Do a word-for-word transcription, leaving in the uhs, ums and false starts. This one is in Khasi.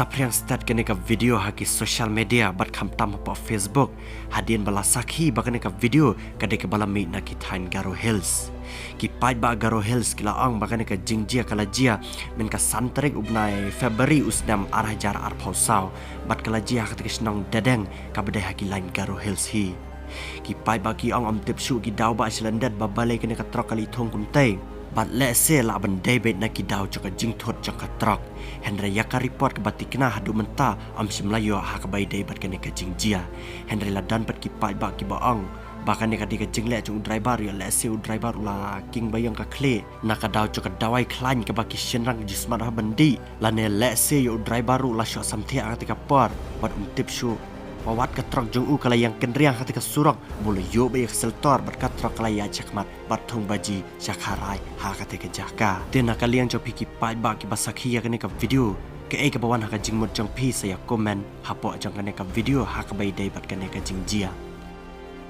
Ka phriang stet kane ka video ha ki social media bad khamtam hapoh Facebook, hadien ba la sakhi ba kane ka video ka dei kaba la mih na ki thaiñ Garo Hills. Ki paidbah Garo Hills ki la ong ba kane ka jingjia ka la jia mynta ka san tarik u bnai February u snem ar hajar arphew saw, bad ka la jia ha kata ka shnong Dadeng kaba dei ha ki lain Garo Hills hi. Ki paidbah ki ong ym tip shuh ki daw ba sha lyndet ba balei kane ka trok ka la ïa thung kumtei. Bad lehse lah ban dei beit na ki daw jong ka jingthut jong ka trok. Hynrei ïa ka report kaba tikna haduh mynta ym shym la ïoh ha kaba ïadei bad kane ka jingjia. Hynrei la don pat ki paidbah kiba ong ba kane ka dei ka jingleh jong u driver, ïoh lehse u driver u la king ba ïong ka khlieh na ka daw jong ka dawai khlaiñ kaba ki shynrang ki ju smat ha ban dih, lane lehse ïoh u driver ruh u la shoh samthiah ha kata ka por. Bad ym tip shuh ba wat ka trok jong u ka la ïeng kynriang ha kata ka surok, ba u la ïoh beit ïa ka shelter bad ka trok ka la ïaid shakhmat bad thung baji sha kharai ha kata ka jaka. Te na ka liang jong phi ki paidbah kiba sakhi ïa kane ka video, kaei kaba wan ha ka jingmut jong phi sa ïa comment hapoh jong kane ka video ha kaba ïadei bad kane ka jingjia.